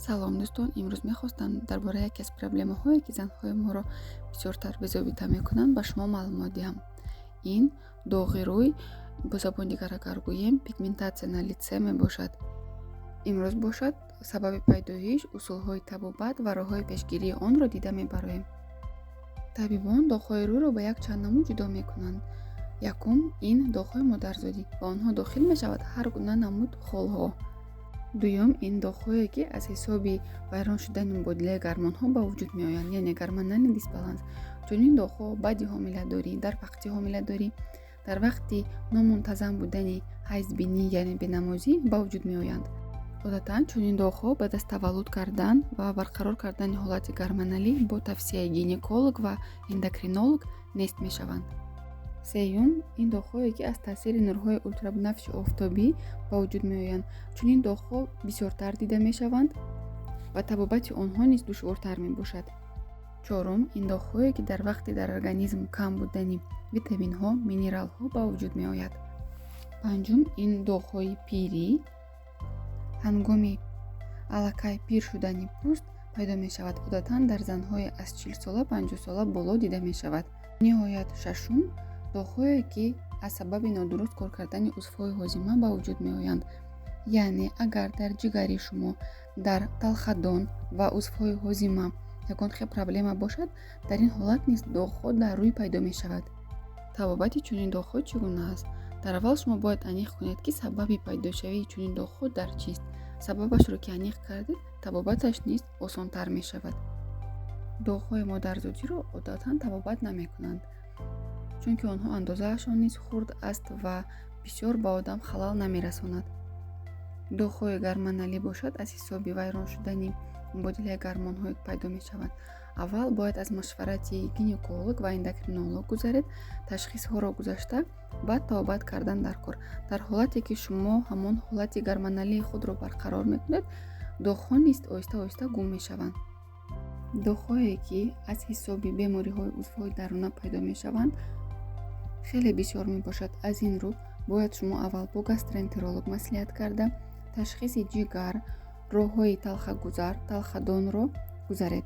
Салом, дӯстон! Имрӯз мехостам дар бораи яке аз проблемаҳое, ки занҳои моро бисёртар безобита мекунанд, ба шумо маълумот диҳам. Ин доғи рӯй, бо забони дигар агар гӯем, пигментация на лице мебошад. Имрӯз бошад, сабаби пайдоиш, усулҳои табобат ва роҳҳои пешгирии онро дида мебароем. Табибон доғҳои рӯйро ба якчанд намуд ҷудо мекунанд. Якум ин доғҳои модарзодӣ. Ба онҳо дохил мешавад ҳар гуна намуд холҳо. Дуюм ин доғҳое, ки аз ҳисоби вайрон шудани мубодилаи гормонҳо ба вуҷуд меоянд, яъне гормональный дисбаланс. Чунин доғҳо баъди ҳомиладорӣ, дар вақти ҳомиладорӣ, дар вақти номунтазам будани ҳайзбинӣ, яъне бенамозӣ, ба вуҷуд меоянд. Одатан чунин доғҳо баъд аз таваллуд кардан ва барқарор кардани ҳолати гормоналӣ бо тавсияи гинеколог ва эндокринолог нест мешаванд. Сеюм ин доғҳое, ки аз таъсири нурҳои ултрабунафши офтобӣ ба вуҷуд меоянд. Чунин доғҳо бисёртар дида мешаванд ва табобати онҳо низ душвортар мебошад. Чорум ин доғҳое, ки дар вақти дар организм кам будани витаминҳо, минералҳо ба вуҷуд меояд. Панҷум ин доғҳои пирӣ. Ҳангоми аллакай пир шудани пӯст пайдо мешавад. Одатан дар занҳои аз 40 сола, 50 сола боло дида мешавад. Ниҳоят, шашум доғҳое, ки аз сабаби нодуруст кор кардани узвҳои ҳозима ба вуҷуд меоянд. Яъне агар дар ҷигари шумо, дар талхадон ва узвҳои ҳозима ягон хел проблема бошад, дар ин ҳолат низ доғҳо дар рӯй пайдо мешавад. Табобати чунин доғҳо чӣ гуна аст? Дар аввал шумо бояд аниқ кунед, ки сабаби пайдошавии чунин доғҳо дар чист. Сабабашро ки аниқ кардед, табобаташ низ осонтар мешавад. Доғҳои модарзодиро одатан табобат намекунанд, чунки онҳо андозаашон низ хурд аст ва бисёр ба одам халал намерасонад. Доғҳои гормоналӣ бошад, аз ҳисоби вайрон шудани мубодилаи гормонҳо пайдо мешаванд. Аввал бояд аз машварати гинеколог ва эндокринолог гузаред, ташхисҳоро гузашта, баъд табобат кардан дар кор. Дар ҳолате ки шумо ҳамон ҳолати гормоналии худро барқарор мекунед, доғҳо низ оҳиста оҳиста гум мешаванд. Доғҳое, ки аз ҳисоби бемориҳои узвҳои даруна пайдо мешаванд, хеле бисёр мебошад. Аз ин рӯ бояд шумо аввал бо гастроэнтеролог маслиҳат карда, ташхиси ҷигар, роҳҳои талхагузар, талхадонро гузаред,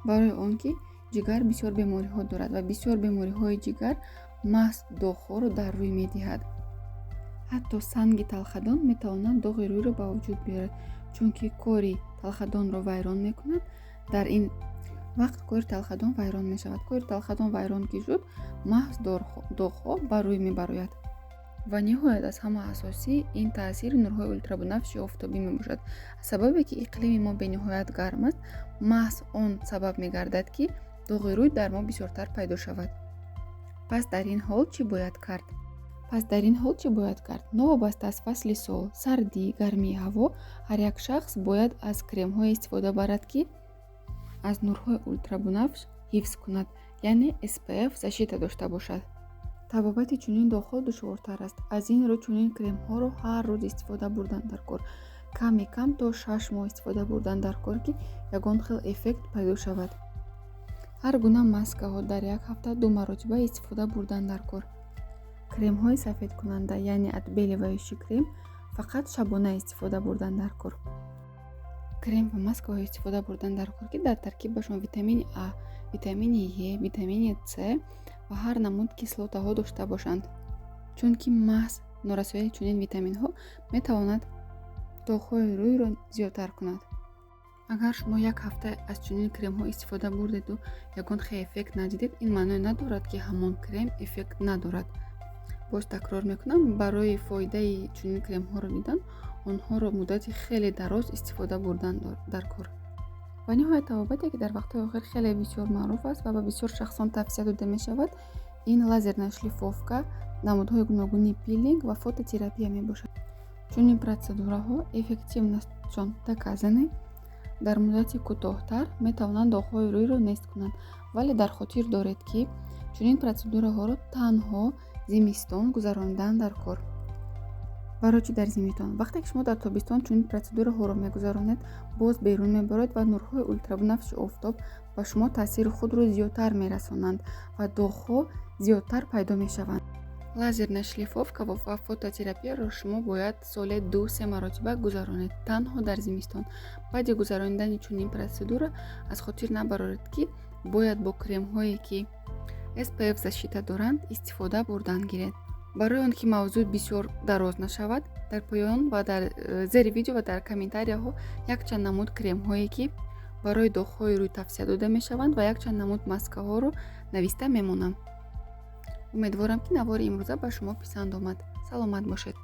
барои он ки ҷигар бисёр бемориҳо дорад ва бисёр бемориҳои ҷигар маҳз доғҳоро дар рӯй медиҳад. Ҳатто санги талхадон метавонад доғи рӯйро ба вуҷуд биёрад, чунки кори талхадонро вайрон мекунад. Дар ин вақт кори талхадон вайрон мешавад. Кори талхадон вайрон ки шуд, маҳз доғҳо ба рӯй мебарояд. Ва ниҳоят, аз ҳама асосӣ ин таъсири нурҳои ултрабунафши офтобӣ мебошад. Аз сабабе ки иқлими мо бениҳоят гарм аст, маҳз он сабаб мегардад, ки доғи рӯй дар мо бисёртар пайдо шавад. Пас дар ин ҳол чӣ бояд кард? Пас дар ин ҳол чӣ бояд кард? Новобаста аз фасли сол, сардӣ, гармии ҳаво, ҳар як шахс бояд аз кремҳое истифода барад, ки аз нурҳои ултрабунафш ҳифз кунад, яъне SPF защита дошта бошад. Табобати чунин доғҳо душвортар аст. Аз ин рӯ чунин кремҳоро ҳар рӯз истифода бурдан дар кор, ками кам то 6 моҳ истифода бурдан дар кор, ки ягон хел эффект пайдо шавад. Ҳар гуна маскаҳо дар як ҳафта ду маротиба истифода бурдан дар кор. Кремҳои сафедкунанда, яъне отбеливающий крем, фақат шабона истифода бурдан дар кор. Крем ва маскаҳо истифода бурдан дар кор, ки дар таркибашон витамини А, витамини Е, витамини С ва ҳар намуд кислотаҳо дошта бошанд, чунки маҳз норасоии чунин витаминҳо метавонад доғҳои рӯйро зиёдтар кунад. Агар шумо як ҳафта аз чунин кремҳо истифода бурдеду ягон хел эффект надидед, ин маъное надорад, ки ҳамон крем эффект надорад. Боз такрор мекунам, барои фоидаи чунин кремҳоро дидан, онҳоро муддати хеле дароз истифода бурдан дар кор. Ва ниҳоят, табобате, ки дар вақтҳои охир хеле бисёр маъруф аст ва ба бисёр шахсон тавсия дода мешавад, ин лазерная шлифовка, намудҳои гуногуни пилинг ва фототерапия мебошад. Чунин процедураҳо эффективностьшон доказаны, дар муддати кӯтоҳтар метавонанд доғҳои рӯйро нест кунанд. Вале дар хотир доред, ки чунин процедураҳоро танҳо зимистон гузаронидан дар кор. Барои чӣ дар зимистон? Вақте ки шумо дар тобистон чунин процедураҳоро мегузаронед, боз берун мебароед ва нурҳои ултрабунафши офтоб ба шумо таъсири худро зиёдтар мерасонанд ва доғҳо зиёдтар пайдо мешаванд. Лазерная шлифовка ва фототерапияро шумо бояд соле 2-3 маротиба гузаронед, танҳо дар зимистон. Баъди гузаронидани чунин процедура аз хотир набароред, ки бояд бо кремҳое, ки SPF защита доранд, истифода бурдан гиред. Барои он ки мавзӯъ бисёр дароз нашавад, дар поён ва дар зери видео ва дар комментарияҳо якчанд намуд кремҳое, ки барои доғҳои рӯй тавсия дода мешаванд, ва якчанд намуд маскаҳоро нависта мемонам. Умедворам, ки навори имрӯза ба шумо писанд омад. Саломат бошед.